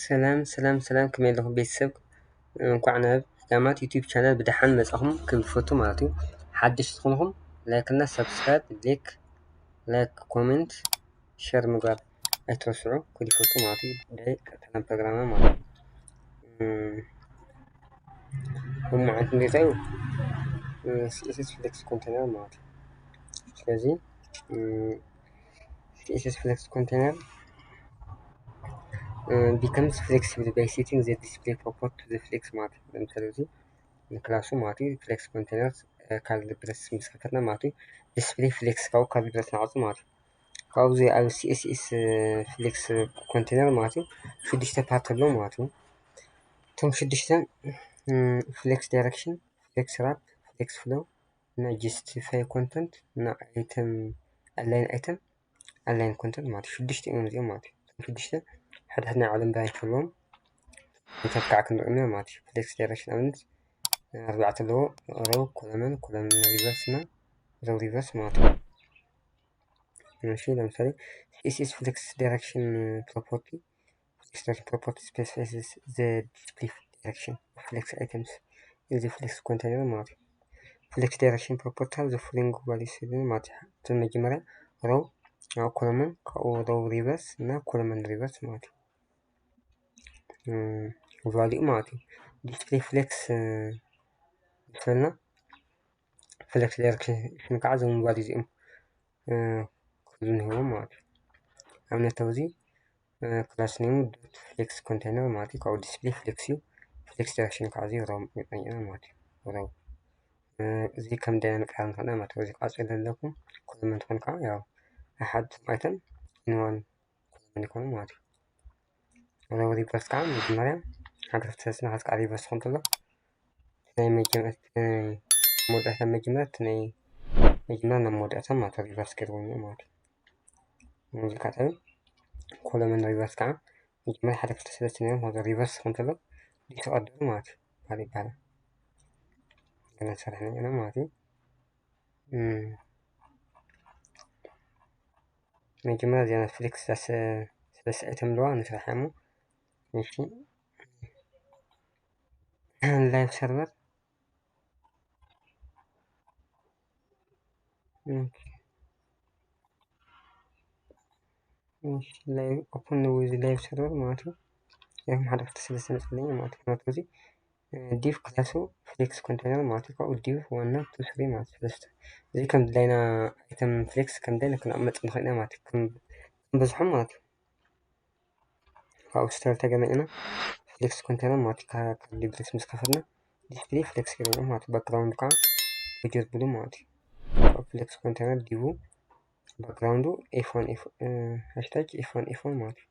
ሰላም ሰላም ሰላም፣ ከመይ ኣለኹም ቤተሰብ? እንኳዕ ናብ ዳማት ዩቲዩብ ቻናል ብደሓን መጻኹም ክብል ፈቱ ማለት እዩ። ሓድሽ ዝኾንኹም ላይክ እና ሰብስክራይብ፣ ሊክ ላይክ፣ ኮሜንት፣ ሸር ምግባር ኣይትረስዑ ክብል ፈቱ ማለት እዩ። ዳይ ቀጥታ ናብ ፕሮግራምና ማለት እዩ። እም፣ ከምኡ ዓይነት እንዴት እዩ? እም፣ ሲኤስኤስ ፍሌክስ ኮንቴነር ማለት እዩ። ስለዚ እም፣ ሲኤስኤስ ፍሌክስ ኮንቴነር becomes flexible by setting the display property to the flex ማለት እዩ። ለምሳሌ እዚ ንክላሱ ማለት እዩ ፍሌክስ ኮንቴነር ካልኩሌተር ምስ ከፈትና ማለት እዩ ዲስፕሌይ ፍሌክስ ካብኡ ካልኩሌተር ንዓጹ ማለት እዩ። ካብዚ ኣብ ሲኤስኤስ ፍሌክስ ኮንቴነር ማለት እዩ ሽዱሽተ ፓርት ኣለዎ ማለት እዩ። እቶም ሽዱሽተ ፍሌክስ ዳይሬክሽን፣ ፍሌክስ ራፕ፣ ፍሌክስ ፍሎ እና ጀስቲፋይ ኮንተንት እና ኣይተም ኣላይን ኣይተም ኣላይን ኮንተንት ማለት እዩ። ሽዱሽተ እዮም እዚኦም ማለት እዩ። እቶም ሽዱሽተ ሓደ ሓደ ናይ ዓለም ብራንች ኣለዎም። መተካዕ ክንርኢ ማለት እዩ። ፍሌክስ ዳይሬክሽን ኣብነት ኣርባዕተ ኣለዎ። ሮው ኮለመን ኮለመን ሪቨርስ እና ሮው ሪቨርስ ማለት እዩ። እሺ ለምሳሌ ሲኤስኤስ ፍሌክስ ዳይሬክሽን ፕሮፐርቲ ፍሌክስ ዳይሬክሽን ፕሮፐርቲ ስፔሲፋይስ ዘ ዲስፕሌይ ዳይሬክሽን ፍሌክስ ኣይተምስ እዚ ፍሌክስ ኮንቴነር ማለት እዩ። ፍሌክስ ዳይሬክሽን ፕሮፐርቲ ካብ ዘ ፎሎዊንግ ቫሊዩስ ማለት እዩ። እቲ መጀመርያ ሮው ኣብ ኮለመን ካብኡ ሮው ሪቨርስ እና ኮለመን ሪቨርስ ማለት እዩ። ቫሊዩ ማለት እዩ። ዲስፕሌይ ፍሌክስ ዝፈልና ፍሌክስ ዳይሬክሽን ከዓ እዞም ቫሊዩ እዚኦም ክህሉ ንህቦም ማለት እዩ። ኣብነት ኣብዚ ክላስ ኔሙ ዶት ፍሌክስ ኮንቴነር ማለት እዩ። ካብኡ ዲስፕሌይ ፍሌክስ እዩ። ፍሌክስ ዳይሬክሽን ከዓ እዚ ሮው መጠኛ ማለት እዩ። ሮው እዚ ከም ዳይናሚክ ንክእል ማለት እዩ። እዚ ከዓ ፅለ ዘለኩም ኮለመን ትኾን ከዓ ያው ኣሓድ ኣይተም ኢንዋን ኮለመን ይኮኑ ማለት እዩ። ሮው ሪቨርስ ከዓ መጀመርያ ሓደ ክልተ ሰለስተ ናሓት ከዓ ሪቨርስ ክኾን ከሎ ናይ መጀመርያ መወዳእታ መጀመርያ ናይ መጀመርያ ናብ መወዳእታ ማለት ሪቨርስ ገይርዎ ማለት እዩ። እዚ ከዓ ኮለመን ሪቨርስ ከዓ መጀመርያ ሓደ ክልተ ሰለስተ ነይሮም ማለት ሪቨርስ ክኾን ከሎ ዲስኦርደር ማለት እዩ ይባላል። ገና ሰራሕና ኢና ማለት እዩ። መጀመርያ እዚኣ ፍሌክስ ሰለስተ ኣይተም ኣለዋ ንስራሕ እሞ እሺ ላይቭ ሰርቨር ኦፕን ዊዝ ላይቭ ሰርቨር ማለት እዩ። ያም ሓደ ክልተ ሰለስተ መፅለኛ ማለት እዩ። እዚ ዲቭ ክላሱ ፍሌክስ ኮንቴነር ማለት እዩ። ካብኡ ዲቭ ዋና ቱ ስሪ ማለት ሰለስተ እዚ ከም ድላይና ኣይተም ፍሌክስ ከም ድላይና ክነቕመጥ ንኽእል ኢና ማለት እዩ። ከም ብዝሖም ማለት እዩ። ካብኡ ስተር ተገመ ኢና ፍሌክስ ኮንቴነር ማለት እዩ። ካብ ሊብሪስ ምስ ከፈትና ዲስፕሌይ ፍሌክስ ገይርና ማለት እዩ። ባክግራውንድ ከዓ ጀር ብሉ ማለት እዩ። ካብኡ ፍሌክስ ኮንቴነር ዲቡ ባክግራውንዱ ኤፍ ዋን ኤፍ ሃሽታግ ኤፍ ዋን ኤፍ ዋን ማለት እዩ።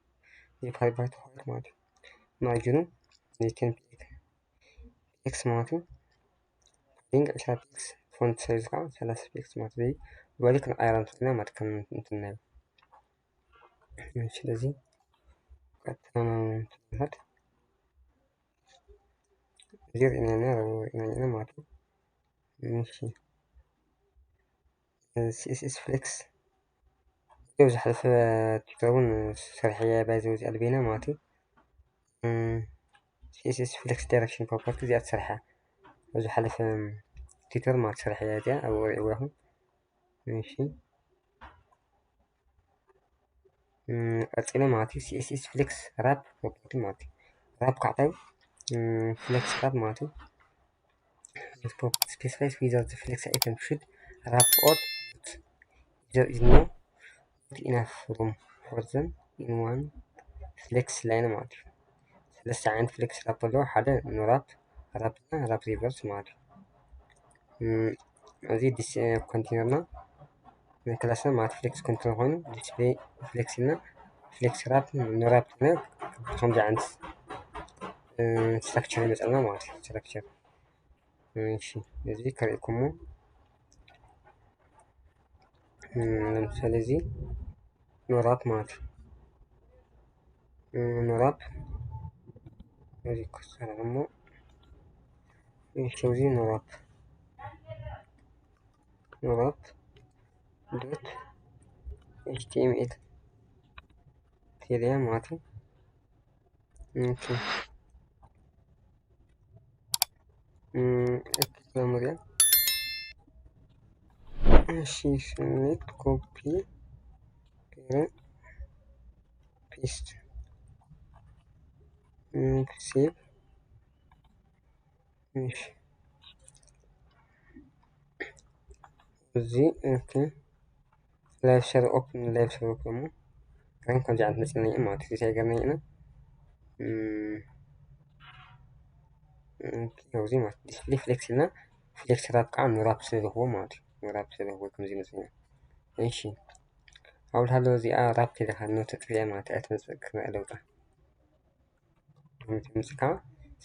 እዚ ፓሪባይት ሆይት ማለት እዩ። ማርጅኑ ቴን ፒክስ ማለት እዩ። ፓዲንግ ዕስራ ፒክስ፣ ፎንት ሳይዝ ከዓ ሰላሳ ፒክስ ማለት እዩ። ቫሊ ክንቀይራ ንኽእል ኢና ማለት ከም እንትን ናይ ስለዚ ቀጥታ ንመሃድ እዚ ርኢናና ርኢናና ማለት እዩ። እሺ ሲኤስኤስ ፍሌክስ እዚ ዝሓለፈ ቱቶር እውን ሰርሐያ ባይዘው እዚኣ ልቤና ማለት እዩ። ሲኤስኤስ ፍሌክስ ዳይሬክሽን ፕሮፐርቲ እዚኣ ትሰርሐ ኣብ ዝሓለፈ ቱቶር ማለት ሰርሐያ እዚኣ ኣብ ሪእዋ ይኹን። እሺ ቀፂለ ማለት እዩ። ሲኤስኤስ ፍሌክስ ራፕ ፕሮፐርቲ ማለት እዩ። ራፕ ካዕታይ ፍሌክስ ራፕ ማለት እዩ። Property specifies whether the flex item should wrap or not. There is no not enough room for them in one flex line ማለት እዩ። ሰለስተ ዓይነት ፍሌክስ ራፕ ኣለዎ። ሓደ ኖ ራፕ፣ ራፕ እና ራፕ ሪቨርስ ማለት እዩ። እዚ ዲስ ኮንቴነርና ክላስና ማለት ፍሌክስ ኮንቴነር ኮይኑ ዲስፕሌይ ፍሌክስ ኢልና ፍሌክስ ራፕ ኖ ራፕ ኢልና ከምዚ ዓይነት ስትራክቸር ይመፀልና ማለት እዩ። ስትራክቸር እሺ እዚ ከርእኩሞ ለምሳሌ እዚ ኖራፕ ማለት ኖራፕ እዚ ክሰርሕ እሞ እሺ እዚ ኖራፕ ኖራፕ ዶት ኤችቲኤምኤል ቴሪያ ማለት ኦኬ። እም፣ ኦኬ፣ መጀመርያ እሺ፣ ስኒት ኮፒ ገይረ ፔስት። እም፣ ሴቭ። እሺ። እዚ፣ ኦኬ። ላይቭ ሸር ኦፕን፣ ላይቭ ሸር ኦፕን እሞ ከም ከምዚ ዓይነት መፂእና እዩ ማለት እዩ። እንታይ ገርና ኢና? እም፣ ኦኬ፣ እዚ ማለት ዲስፕሌይ ፍሌክስ ኢልና ፍሌክስ ራፕ ከዓ ንራፕ ስለ ዝህቦ ማለት እዩ። ንራፕ ስለ ዝህቦ ከምዚ መፂእና። እሺ። ኣብኡ ሃሎ እዚኣ ራፕ ኢልካ ኖት ጥፍያ ማለት እያ ትመፅእ ክነኣ ለውጣ። ከምዚ ከዓ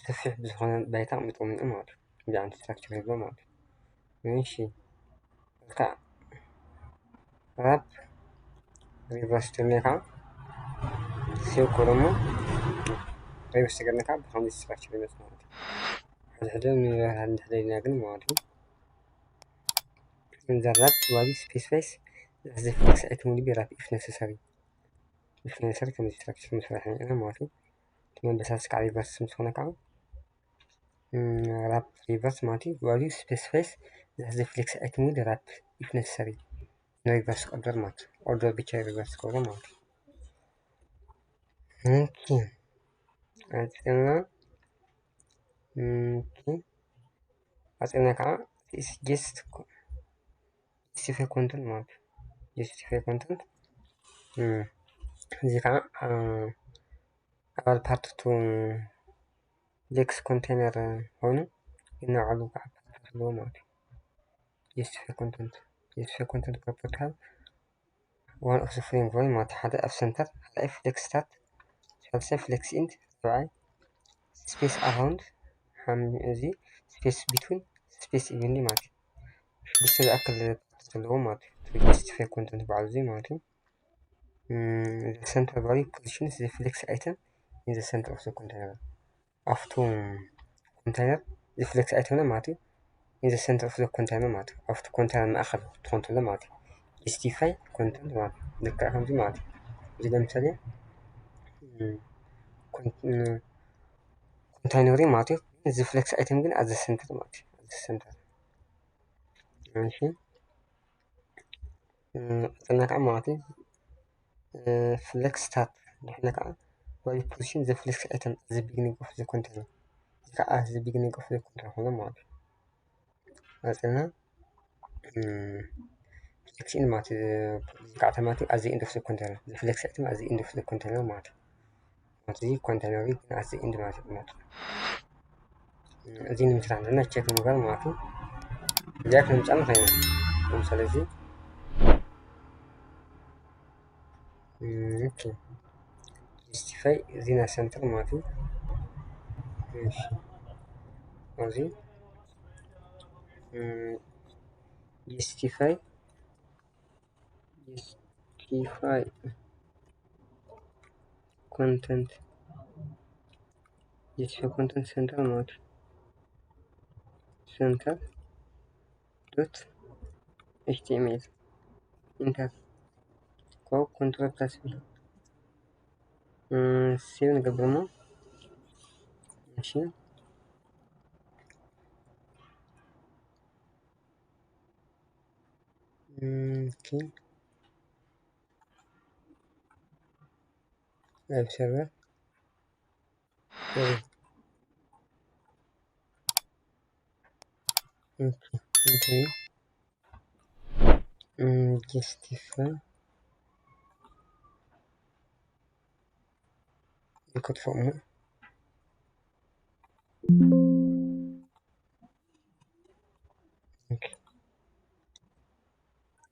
ሰፊሕ ብዝኾነ ባይታ ኣቕሚጦም እዮም ማለት እዩ። ከምዚ ዓይነት ስትራክቸር ይህልዎ ማለት እዩ። እሺ፣ እታ ራፕ ሪቨርስ ትብለካ ሴው ኮሎሞ ሪቨርስ ትገርነካ ብከምዚ ስትራክቸር ይመጽእ ማለት እዩ። ሕዚ ሕዚ ንበሃል እንድሕር ኢልና ግን ማለት እዩ። ዘራብ ዋቢ ስፔስ ፌስ ዘፍሌክስ ኣይትሙሊ ቢራፕ ኢፍ ነሰሰሪ። ኢፍ ነሰሰሪ ከምዚ ስትራክቸር መስራሕ ኢና ማለት እዩ። እቲ መንበሳስ ከዓ ሪቨርስ ምስ ኾነ ከዓ ራፕ ሪቨርስ ማለት እዩ። ዋልዩ ስፔስ ፌስ ዘፍሌክስ ኣይትም ዊዝ ራፕ ኢፍ ነሰሰሪ። ንሪቨርስ ኦርደር ማለት እዩ። ኦርደር ብቻ ሪቨርስ ክገብሮ ማለት እዩ። ኦኬ። ኣጽና። ኦኬ። ኣጽና ከዓ ጀስት ጀስቲፋይ ኮንተንት ማለት እዩ። ጀስቲፋይ ኮንተንት እዚ ከዓ ኣባል ፓርት ቱ ሌክስ ኮንቴነር ኮይኑ ግን ንባዕሉ ከዓ ፕሮፐርቲ ኣለዎ ማለት እዩ። ጀስቲፋይ ኮንተንት ጀስቲፋይ ኮንተንት ፕሮፐርቲ ካብ ዋን ኦፍ ዘ ፍሬም ቮይ ማለት ሓደ ኣብ ሰንተር ሓደ ፍሌክስ ስታት ሳልሳይ ፍሌክስ ኢንድ ራብዓይ ስፔስ ኣራውንድ እዚ ስፔስ ቢትዊን ስፔስ ኢቨንሊ ማለት እዩ። ሽዱሽተ ዝኣክል ፓርት ዘለዎ ማለት እዩ። ጀስቲፋይ ኮንተንት ባዕሉ እዚ ማለት እዩ። ዘ ሰንተር ቫልዩ ፖዚሽንስ ዘ ፍሌክስ ኣይተም ኢን ዘ ሰንተር ኦፍ ዘ ኮንቴነር። ኣብቱ ኮንቴነር ዘ ፍሌክስ ኣይተምና ማለት እዩ። ኢን ዘ ሰንተር ኦፍ ዘ ኮንቴነር ማለት እዩ። ኣብቱ ኮንቴነር ማእኸል ትኾን ተሎ ማለት እዩ። ጀስቲፋይ ኮንተንት ማለት እዩ። ልክዕ ከምዚ ማለት እዩ። እዚ ለምሳሌ ኮንቴነሪ ማለት እዩ። ዘ ፍሌክስ ኣይተም ግን ኣብ ዘ ሰንተር ማለት እዩ። ኣብ ዘ ሰንተር። እሺ። ቀጽልና ከዓ ማለት እዩ። ፍሌክስ ስታት ንሕና ከዓ ቫልዩ ፖዚሽን ዘ ፍሌክስ ኣይተም ዘ ቢግኒንግ ኦፍ ዘ ኮንቴነር እዚ ከዓ ዘ ቢግኒንግ ኦፍ ዘ ኮንቴነር ኾነ ማለት እዩ። ቀጽልና ፍሌክስ ኢንድ ማለት እዩ። እዚ ከዓ ተማቲ ኣዚ ኢንድ ኦፍ ዘ ኮንቴነር ዘ ፍሌክስ ኣይተም ኣዚ ኢንድ ኦፍ ዘ ኮንቴነር ማለት እዩ። እዚ ኮንቴነር ግን ኣዚ ኢንድ ማለት እዩ። እዚ ንምስራሕ ዘለና ቸክ ምግባር ማለት እዩ። እዚኣ ክንምፃ ንኽእል ኢና። ስለዚ ኦኬ ጀስቲፋይ እዚ ናይ ሰንተር ማለት እዩ። እሺ ኣብዚ ጀስቲፋይ ጀስቲፋይ ኮንተንት ጀስቲፋይ ኮንተንት ሰንተር ማለት እዩ። ሰንተር ዶት ኤች ቲ ኤም ኤል ኢንተር ኮ ኮንትሮል ፕላስ ቢ ሴቭ ንገብር እሞ እሺ ኦኬ ላይቭ ሰርቨር ኦኬ ኦኬ ጀስቲፋይ ይከጥፎ እሞ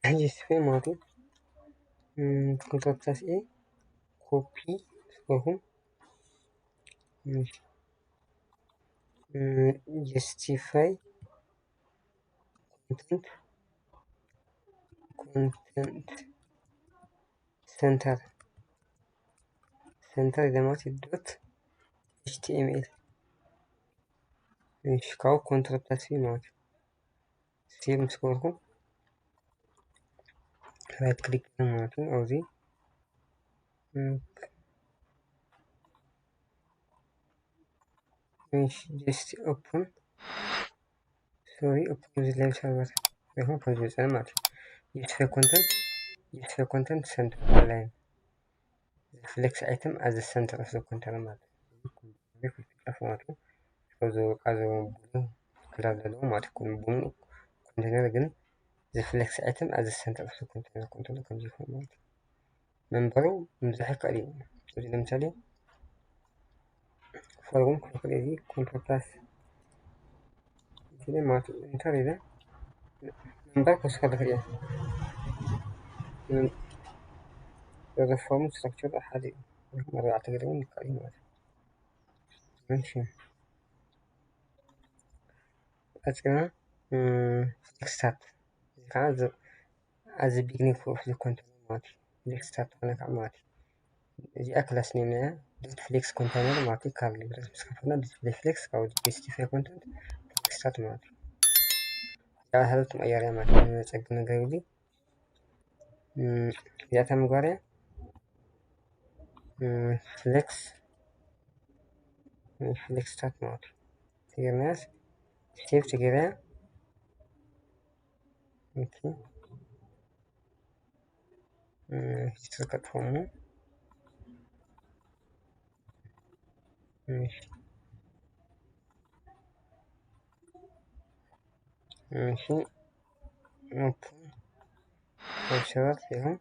ጀስቲፋይ ማለት እዩ። ኮንትሮል ፕላስ ኤ ኮፒ ስኮርኩም ጀስቲፋይ ኮንተንት ኮንተንት ሰንተር ሰንተር ኢለ ማለት እዩ ዶት ኤች ቲ ኤም ኤል እሺ ካብኡ ኮንትሮል ፕላስ ሲ ማለት እዩ። ሴቭ ምስ ገበርኩ ራይት ክሊክ ማለት እዩ ኣብዚ እሺ just open sorry open with live server ይኹን ከም ዝመፀ ማለት እዩ። Use fake content use fake content center line flex item as the center of the container ማለት እዩ። ጠፍ ማለት እዩ። ካብዚ ካብዚ ብሉ ክላስ ዘለዎ ማለት እዩ። ብሙሉእ ኮንቴነር ግን the flex item as the center of the container container ከምዚ ይኸውን ማለት እዩ። መንበሩ ምብዛሕ ይከኣል እዩ። እዚ ለምሳሌ ፎርም ክፍል እዚ ኮንትሮል ፕላስ እዚ ማለት ኢንተር ኢለ መንበር ክወስከ ዝኽእል እየ። ዘዘፎርም ስትራክቸር ሓደ እዩ። ኣርባዕተ ገለ እውን ይከኣል እዩ ማለት እዩ። እሺ ቀፂልና ፍሌክስታት እዚ ከዓ ኣብዚ ቢግኒንግ ኦፍ ኮንቴነር ማለት እዩ። ፍሌክስታት ዝኾነ ከዓ ማለት እዩ። እዚኣ ክላስ ኔም እያ። ዶት ፍሌክስ ኮንቴነር ማለት እዩ። ካብ ሊብረስ ምስ ከፈትና ዲስፕሌይ ፍሌክስ ካብ ጀስቲፋይ ኮንተንት ፍሌክስታት ማለት እዩ። እዚኣ ሃለት መቀየርያ ማለት እዩ። ጸግብ ነገር ይብሉ እዚኣታ ምግባርያ ፍሌክስ ፍሌክስታት ማለት እዩ። ትግርኛስ ሴቭ ትግርኛ ኦኬ ሂስትሪ ከጥፎሙ። እሺ እሺ ኦፕን ኦብሰርቨር ይሁን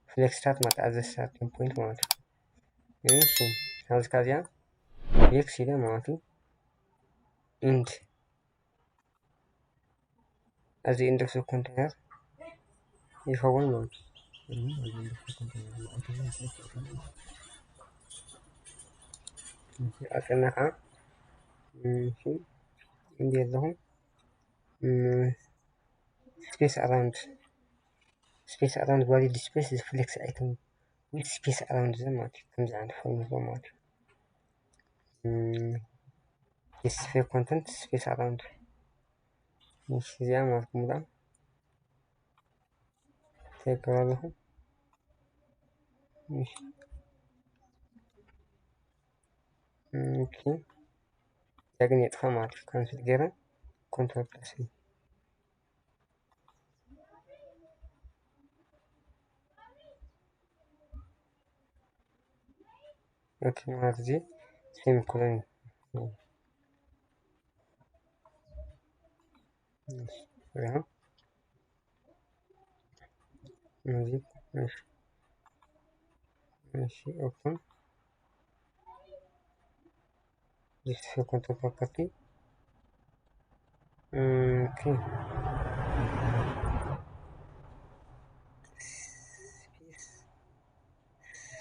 ፍሌክስታት ማለት ኣዘ ስታርቲንግ ፖይንት ማለት እዩ። እሺ ኣብዚ ካዚያ ፍሌክስ ኢለ ማለት እዩ። ኢንድ እዚ ኢንድ ኦፍ ኮንቴነር ይኸውን ማለት እዩ። ኣጠና ከዓ እንዲ ኣለኹ ስፔስ ኣራውንድ ስፔስ ኣራውንድ ቫሊድ ስፔስ ፍሌክስ ኣይተም ዊዝ ስፔስ ኣራውንድ ዘ ማለት እዩ። ከምዚ ዓይነት ፎርም ዘሎ ማለት እዩ። ስፔስ ኮንተንት ስፔስ ኣራውንድ እዚኣ ማለት ሙላ ተገባለኹ። ኦኬ እዚኣ ግን የጥፋ ማለት እዩ። ካንስል ገይረ ኮንትሮል ፕላስ ኦኬ ማለት እዚ ሴሚኮሎን እሺ ኦፕን ሊስት ሴኮንድ ፕሮፐርቲ ኦኬ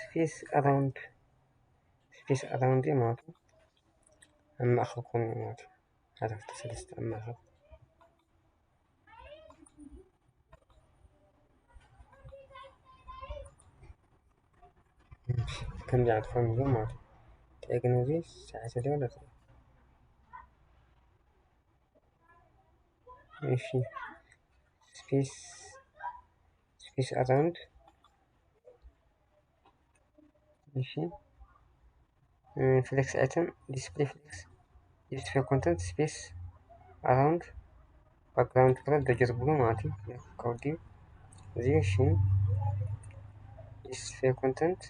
ስፔስ ኣራውንድ ስፔስ ኣራውንድ ማለት ኣብ ማእኸል ኮኑ ማለት ሓደ ክልተ ሰለስተ ኣብ ማእኸል ከምዚ ዓይነት ፎርም ይህቦ ማለት እዩ። እንታይ ግን እዚ ሳዕሰ ማለት እዩ። እሺ ስፔስ ስፔስ ኣራውንድ እሺ ፍሌክስ ኣይተም ዲስፕሌይ ፍሌክስ ዲስፕሌይ ኮንተንት ስፔስ ኣራውንድ ባክግራውንድ ከለር ዶጀር ብሉ ማለት እዩ። ከውዲ እዚ እሺ ዲስፕሌይ ኮንተንት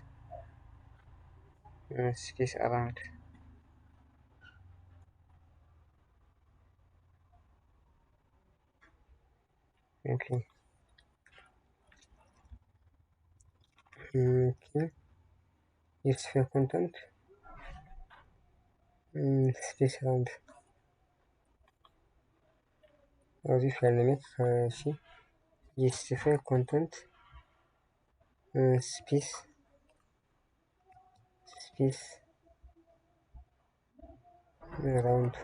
ስፔስ ኣራውንድ ኦኬ ኦኬ ዲስፕሌይ ኮንተንት ስፔስ ኣራውንድ ኣብዚ ፋይል ኔም እሺ ዲስፕሌይ ኮንተንት ስፔስ ስፔስ ኣራውንድ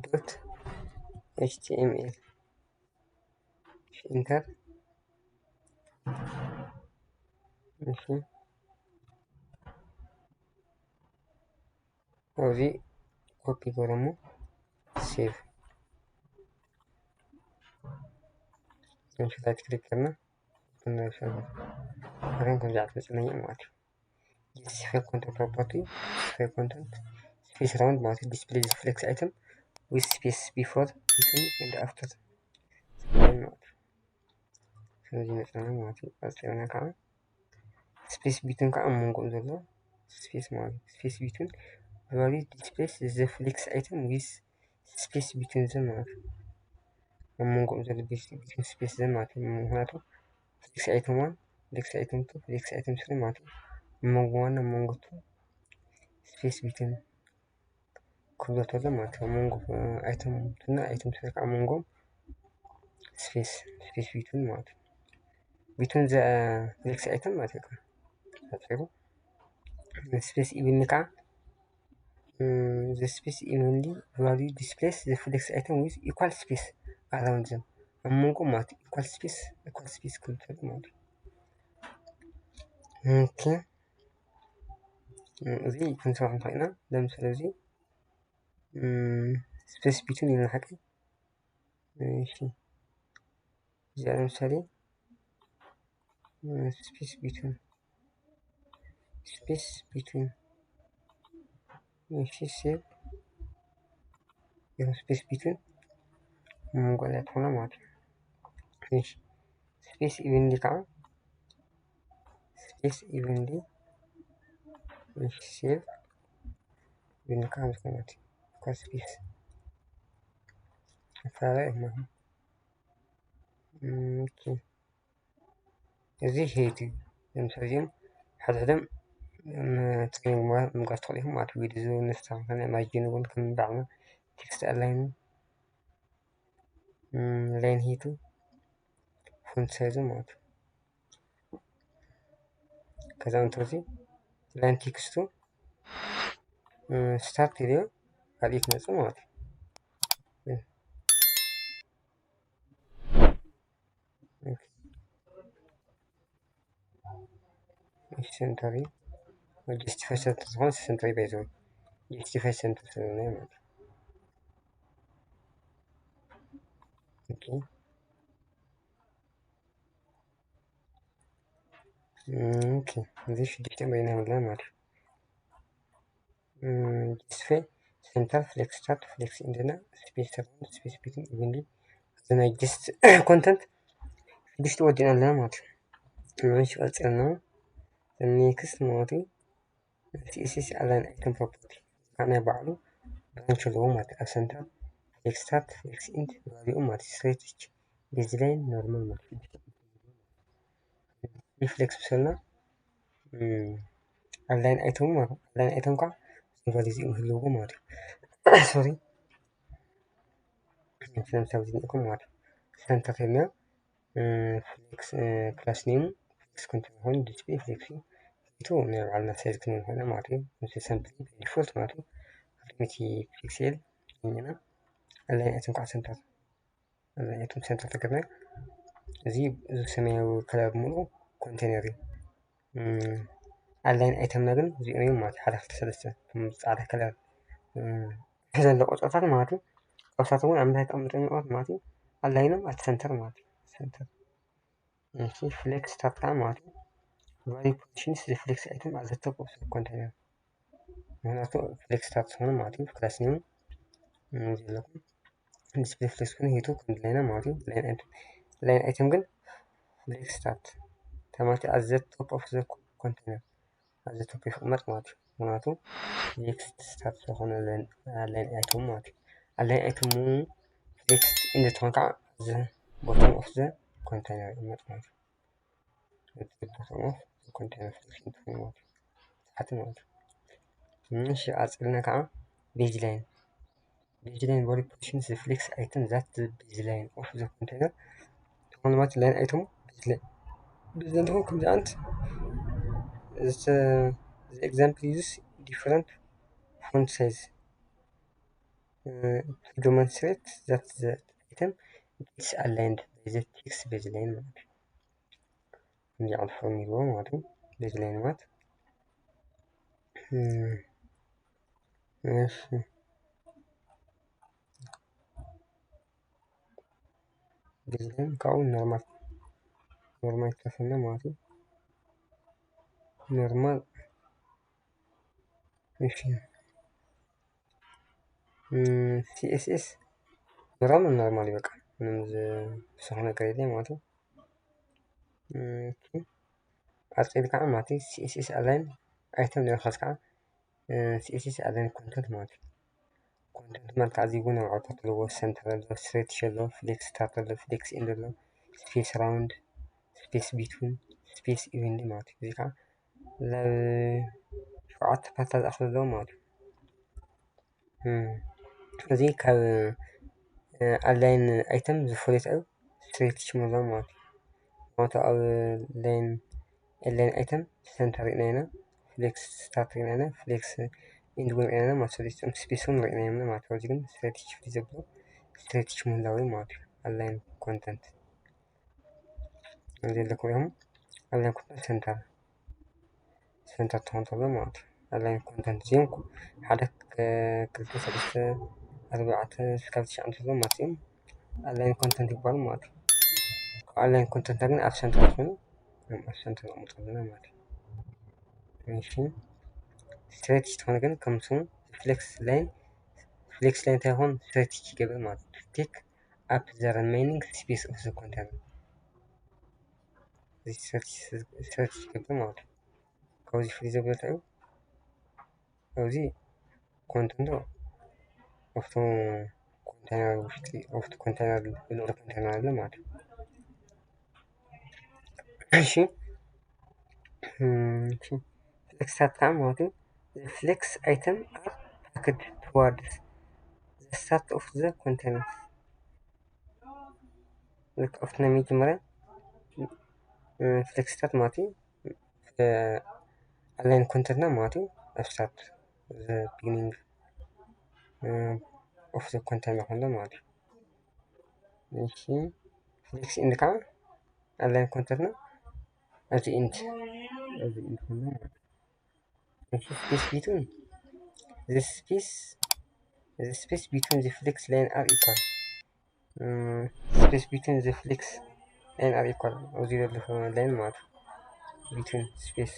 ዶት ኤች ቲ ኤም ኤል ኢንተር እሺ ኣብዚ ኮፒ ገረሙ ሴቭ ራይት ክሊክ ገርና ን ከምዚ ትመፅለኛ ማለት እዩ። Get sql content property, sql content space round ማለት እዩ። Display the flex item with space before, between and after። ስለዚ መፅና ማለት እዩ። ቀፂልና ከዓ space between ከዓ ኣብ መንጎኦም ዘሎ space ማለት እዩ። Space between value displace the flex item with space between them ማለት እዩ። ኣብ መንጎኦም ዘሎ between space them ማለት እዩ። ምክንያቱ flex item one፣ flex item two፣ flex item three ማለት እዩ። ኣብ መንጎ one፣ ኣብ መንጎ two space between ክብሎ ተሎ ማለት እዩ። ኣብ መንጎ item two እና item three ከዓ ኣብ መንጎ space፣ space between ማለት እዩ። Between the flex item ማለት እዩ። ኣፂሩ space evenly ከዓ the space evenly value displace the flex item with equal space around them። ኣብ መንጎ ማለት እዩ። Equal space፣ equal space ክብል ተሎ ማለት እዩ። ኦኬ፣ እዚ ክንሰርሖ ንኽእል ኢና። ለምሳሌ እዚ space between ኢልና ሓቂ። እሺ፣ እዚኣ ለምሳሌ space between፣ space between፣ እሺ፣ save ይኸው space between መንጎ ላይ ትኾና ማለት እዩ። እሺ፣ space evenly ከዓ space evenly፣ እሺ፣ save evenly ከዓ ምስ ማለት እዩ። Equal space ኣፈላለየ ማለት እዩ። ኦኬ፣ እዚ height እዩ። ለምሳሌ እዚኦም ሕድሕዶም ትሪም ምግባር ትኽእሉ ኢኹም ማለት እዩ። ዊድዝ ንዝተኸፈለ ማርጂን እውን ከም ባዕልና ቴክስት ኣላይን፣ ላይን ሄይቱ፣ ፎንት ሳይዙ ማለት እዩ። ከዛ እንተዚ ላይን ቴክስቱ ስታርት ኢልዮ ካልእ ክመፅእ ማለት እዩ። ኦኬ፣ ሴንተሪ ጀስቲፋይ ሴንተር ዝኾነ ሴንተሪ ባይዘው ጀስቲፋይ ሴንተር ስለሆነ ማለት ነው። ኦኬ፣ ኦኬ፣ እዚ ሽዱሽተ በይና ይብልና ማለት ነው። ጀስቲፋይ ሴንተር፣ ፍሌክስ ስታርት፣ ፍሌክስ ኢንድ እና ስፔስ ሰራውንድ፣ ስፔስ ቢትዊን፣ ኢቨንሊ እዚ ናይ ጀስት ኮንተንት ሽዱሽተ ወዲእና ኣለና ማለት እዩ። እሺ፣ ቀፂልና ኔክስት ማለት እዩ። ቲኤስኤስ ኣላይን ኣይተም ፕሮፐርቲ ናይ ባዕሉ ብራንች ኣለዎ ማለት እዩ። ኣብ ሰንተር ፍሌክስ ስታርት፣ ፍሌክስ ኢንድ ቫሊኡ ማለት እዩ። ስትሬት ሪች፣ ቤዝ ላይን፣ ኖርማል ማለት እዩ። ሪፍሌክስ ብሰልና ኣላይን ኣይተሙ ማለት ኣላይን ኣይተም ከዓ ቫሊ እዚኦም ህልውዎ ማለት እዩ። ሶሪ፣ ስለምሳሌ ዝኒእኩም ማለት እዩ። ሰንተር ሄድና ፍሌክስ ክላስ ኔሙ ፍሌክስ ኮንትሮል ኮይኑ ዲስፕሌይ ፍሌክስ እዩ። ቱ ናይ ባዕልና ሳይዝ ክንብል ንኽእል ማለት እዩ። ምስ ሳምፕል ዲፎልት ማለት እዩ። ሚእቲ ፒክሴል ኢና ኣላይን ኣይተም ከዓ ሰንተር ኣላይን ኣይተም ሰንተር ተገብረ። እዚ፣ እዚ ሰማያዊ ከለር ሙሉ ኮንቴነር እዩ። ኣላይን ኣይተምና ግን እዚኦም እዮም ማለት ሓደ ክልተ ሰለስተ ፃዕዳ ከለር ዘሎ ቆፅርታት ማለት እዩ። ካብሳት እውን ኣብ ምንታይ ተቐምጦም እዮም ማለት እዩ። ኣላይኖም ኣብቲ ሰንተር ማለት እዩ። ሰንተር። እሺ፣ ፍሌክስ ስታርት ማለት እዩ። ቫሊዩ ፖዚሽንስ ዘ ፍሌክስ ኣይተም ኣት ዘ ቶፕ ኦፍ ዘ ኮንቴነር። ምክንያቱ ፍሌክስ ስታርት ዝኾነ ማለት እዩ። ክላስ ኔም ዘለኩም ዲስፕሌይ ፍሌክስ ኮይኑ ሄቱ ከም ድላይና ማለት እዩ። ላይን ኣይተም ግን ፍሌክስ ስታርት ተማቲ ኣት ዘ ቶፕ ኦፍ ዘ ኮንቴነር ኣት ዘ ቶፕ ይቕመጥ ማለት እዩ። ምክንያቱ ፍሌክስ ስታርት ዝኾነ ላይን ኣይተም ማለት እዩ። ኣላይን ኣይተም ፍሌክስ ኢንድ ትኾን ከዓ ዘ ቦቶም ኦፍ ዘ ኮንቴነር ይቕመጥ ማለት እዩ። ቦቶም ኦፍ ዘ ኮንቴነር ፍሌክስ ኢንድ ትኾን ማለት እዩ። ታሕቲ ማለት እዩ። እሺ፣ ቀፂልና ከዓ ቤዝ ላይን ቤዝ ላይን ቫሊዩ ፖዚሽንስ ዘ ፍሌክስ ኣይተም ዛት ዘ ቤዝ ላይን ኦፍ ዘ ኮንቴነር ተኾነ ማለት ላይን ኣይተሙ ቤዝ ላይን ቤዝ ላይን ተኾነ ከምዚ ኣንት ኤግዛምፕል ዩዝስ ዲፈረንት ፎንት ሳይዝ ቱ ዲሞንስትሬት ዛት ዘ ኣይተም ጌትስ ኣላይንድ ባይ ዘ ቴክስት ቤዝ ላይን ማለት እዩ። ከምዚ ዓይነት ፎርም ይህልዎ ማለት እዩ። ቤዝ ላይን ማለት እሺ፣ ቤዝ ላይን ካብኡ ኖርማል ኖርማል ይትረፈና ማለት እዩ። ኖርማል እሺ። CSS ኖርማል ኖርማል እዩ፣ በቃ ምንም ዝስራሕ ነገር የለን ማለት እዩ። ኦኬ፣ ቀፂሉ ከዓ ማለት እዩ CSS align item ንረኸስ ከዓ CSS align content ማለት እዩ። ኮንተንት ማለት ከዓ እዚጉን ኣብ ዓውታት ኣለዎ፣ ሰንተር ኣሎ፣ ስትሬት ኣሎ፣ ፍሌክስ ስታርት ኣሎ፣ ፍሌክስ ኤንድ ኣሎ፣ ስፔስ ራውንድ፣ ስፔስ ቢትዊን፣ ስፔስ ኢቨንሊ ማለት እዩ። እዚ ከዓ ናብ ሸውዓተ ፓርታት ዝኣኽሉ ኣለዎ ማለት እዩ። እዚ ካብ ኣላይን ኣይተም ዝፈለየ እዩ፣ ስትሬት ሽም ኣለዎ ማለት እዩ። ማለት ኣብ ላይን ኣላይን ኣይተም ሰንተር ርኢና ኢና፣ ፍሌክስ ስታርት ርኢና ኢና፣ ፍሌክስ ኢንድ እውን ርኢና ኢና ማለት እዩ። ስፔስ እውን ርኢና ኢና ማለት እዩ። እዚ ግን ስትሬት ሽም ዘብሎ ስትሬት ሽም ኣለዎ ማለት እዩ። ኣላይን ኮንተንት እዚ ኣለኩም ኢኹም። ኣላይን ኮንተንት ሰንተር ሰንተር ትኾን ተሎ ማለት እዩ። ኣላይን ኮንተንት እዚኦም ሓደ ክልተ ሰለስተ ኣርባዕተ እስካብ ትሽዓተ ተሎ ማለት እዮም። ኣላይን ኮንተንት ይባሉ ማለት እዩ። ኣላይን ኮንተንት ግን ኣብ ሰንተር ኮይኑ ኣብ ሰንተር ነቕምጦ ኣለና ማለት እዩ። እሺ፣ ስትሬት ትኾን ግን ከም ስሙ ፍሌክስ ላይን ፍሌክስ ላይን እንታይ ይኾን ስትሬት ይገብር ማለት እዩ። ቴክ up the remaining space of the container። እዚ ሰርች ሰርች ይገብር ማለት እዩ። ካብዚ ፍሊ ዘብለታ እዩ። ኣብዚ ኮንተንት ኣብቲ ኮንቴነር ውሽጢ ኣብቲ ኮንቴነር ልዕሊ ኮንቴነር ኣሎ ማለት እዩ። እሺ፣ ፍሌክስታት ከዓ ማለት እዩ። Flex item are packed towards the start of the container። ልክ ኣብቲ ናይ መጀመርያ ፍሌክስታት ማለት እዩ። ኣላይን ኮንተንትና ማለት እዩ ኣብ start the beginning of the container ከሎ ማለት እዩ። እሺ፣ ፍሌክስ ኢንድ ከዓ ኣላይን ኮንተንትና ኣብዚ ኢንድ ኣብዚ ኢንድ ከሎ ማለት እዩ። እሺ፣ space between the space the space between the flex line are equal። Space between the flex line are equal። ኣብዚ ዘሎ ላይን ማለት እዩ። Between space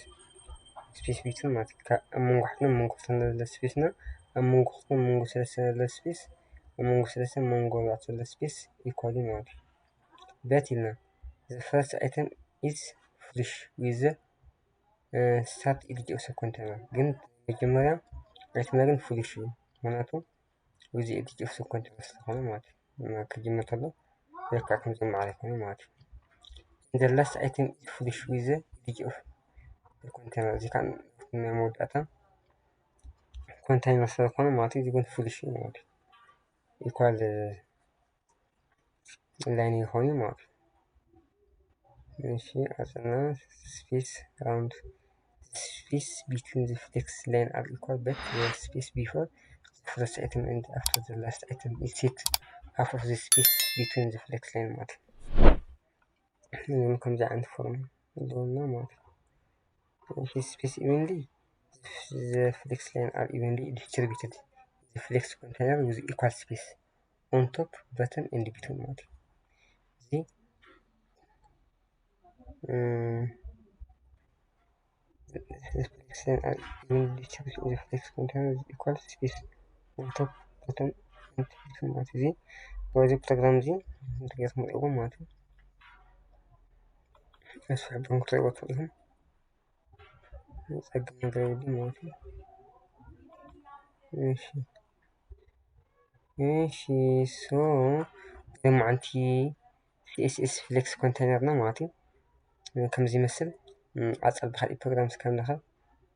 space between ማለት እዩ። ካብ ኣብ መንጎ ሓፍትን ኣብ መንጎ ክልተን ዘሎ ስፔስ እና ኣብ መንጎ ክልተን መንጎ ሰለስተ ዘሎ ስፔስ ኣብ መንጎ ሰለስተ መንጎ ኣርባዕተ ዘሎ ስፔስ ኢኳል ማለት እዩ። But ኢልና the first item is flush with the start edge of the container። ግን መጀመርያ ኣይተምና ግን ፍሉሽ እዩ። ምክንያቱ እዚ ኤዲት ኦፍ ኮንቴነር ስለሆነ ማለት እዩ። ክጅምር ከሎ ለካ ከም ዘማዕረ ይኮነ ማለት እዩ። The last item is flush with the edge of container። እዚ ከዓ ናይ መወዳእታ ኮንቴነር ስለኮነ ማለት እዩ። እዚ ግን ፍሉሽ እዩ ማለት እዩ። ኢኳል ላይን ይኾን ማለት እዩ። እሺ፣ ኣጽና space around space between the flex line are equal but the space before the first item and after the last item is set half of the space between the flex line ማለት እዩ። ከምዚ ዓይነት ፎርም ኣለውና ማለት እዩ። Space evenly the flex line are evenly distributed the flex container with equal space on top bottom and between ማለት እዩ። እዚ flex line are evenly distributed the flex container with equal space on top bottom and between ማለት እዩ። እዚ በዚ ፕሮግራም እዚ ትገርሙ ማለት እዩ። ኣስፍሕብኩም ክትሪእዎ ትኽእሉ ኢኹም። ጸገም ነገር የብሉን ማለት እዩ። እሺ እሺ so ሎማዓንቲ CSS flex ኮንቴነርና ማለት እዩ ከምዚ ይመስል። ኣጻል ብካልእ ፕሮግራም እስካብ ንራኸብ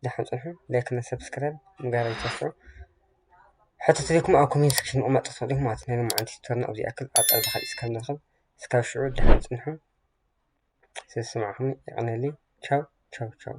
ደሓን ጽንሑ። ላይክ እና ሰብስክራይብ ምግባር ኣይትረስዑ። ሕቶ ተልዩኩም ኣብ ኮሜንት ሴክሽን ምቕማጥ ትኽእሉ ኢኹም ማለት እዩ። ናይ ሎማዓንቲ ቱቶርና ኣብዚ ይኣክል። ኣጻል ብካልእ እስካብ ንራኸብ እስካብ ሽዑ ደሓን ጽንሑ። ስለዝሰማዕኹም የቐንየለይ። ቻው ቻው ቻው።